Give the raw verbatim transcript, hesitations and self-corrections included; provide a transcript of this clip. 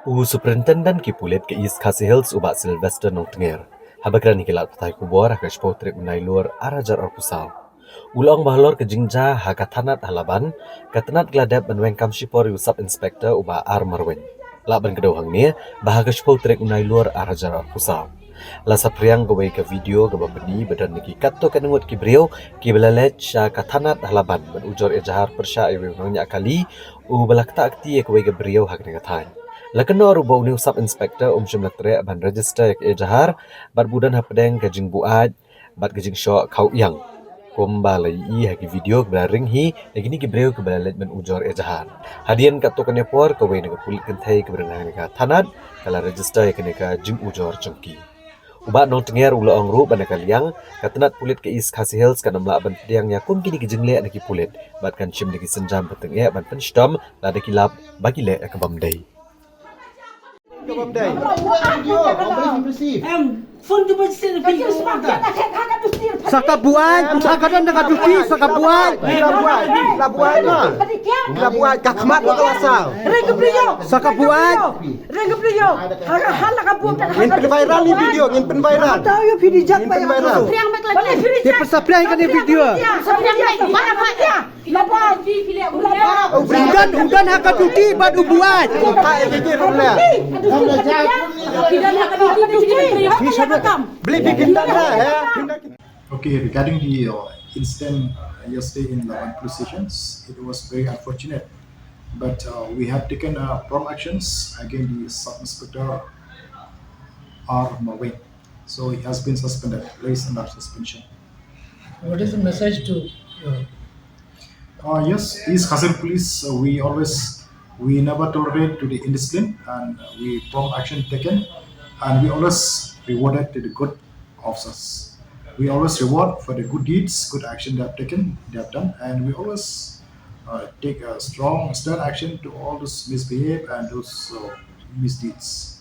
U Superintendent ki pulit ka East Khasi Hills, u Bah Sylvester Nongtnger, haba kren ha ki lad pathai khubor ha ka shiphew tarik u Nailur ar hajar arphew saw, u la ong ba halor ka jingjia ha ka thanat ha Laban, ka tnat ka la dep ban weng kam shipor ïa u Sub Inspector u Bah R Marwein. Lah ban kdew hangne ba ha ka shiphew tarik u Nailur ar hajar arphew saw, la saphriang kawei ka video kaba pyni ba don na ki katto katne ngut ki briew kiba la leit sha ka thanat ha Laban ban ujor ejahar pyrshah ïa uwei u nongñiah kali uba la ktah kti ïa kawei ka briew ha kane ka thaiñ. La kynnoh ruh ba une u Sub Inspector um shym la treh ban register ïa ka ejahar bad ba u don hapdeng ka jingbuaid bad ka jingshoh khaw ïang, kumba la ïohi ha ki video kiba la ring hi na kine ki briew kiba la leit ban ujor ejahar. Hadien katto katne por, kawei na ka pulit kynthei kaba don ha kane ka thanat ka la register ïa kane ka jingujor jong ki. U Bah Nongtnger u la ong ruh ba na ka liang ka tnat pulit ka East Khasi Hills kan ym lah ban pdiang ïa kum kine ki jingleh na ki pulit bad kan shim da ki sienjam ba tyngeh ban pynshitom lada ki lap ba ki leh ïa ka bym dei. Ka bym dei. Em, phone tu ba sien. Sa ka buaid, sa ka don da ka duty, sa ka buaid. La buaid, la buaid na. La buaid, ka khmat ka la saw. Sa ka buaid. Ngin pynviral ni video, ngin pynviral. Ngin pynviral. Te pynsaphriang kane video. Udan, udan ha ka duty bad u buaid. Beli bikin tanda, ya. Okay, regarding the uh, incident uh, yesterday in Laban police stations, it was very unfortunate. But uh, we have taken uh, prompt actions against the Sub Inspector R Marwein. So he has been suspended, placed under suspension. What is the message to uh, Uh, yes, East Khasi Hills Police, uh, we always, we never tolerate to the indiscipline, and uh, we prompt action taken, and we always rewarded to the good officers. We always reward for the good deeds, good action they have taken, they have done, and we always uh, take a strong, stern action to all those misbehave and those uh, misdeeds.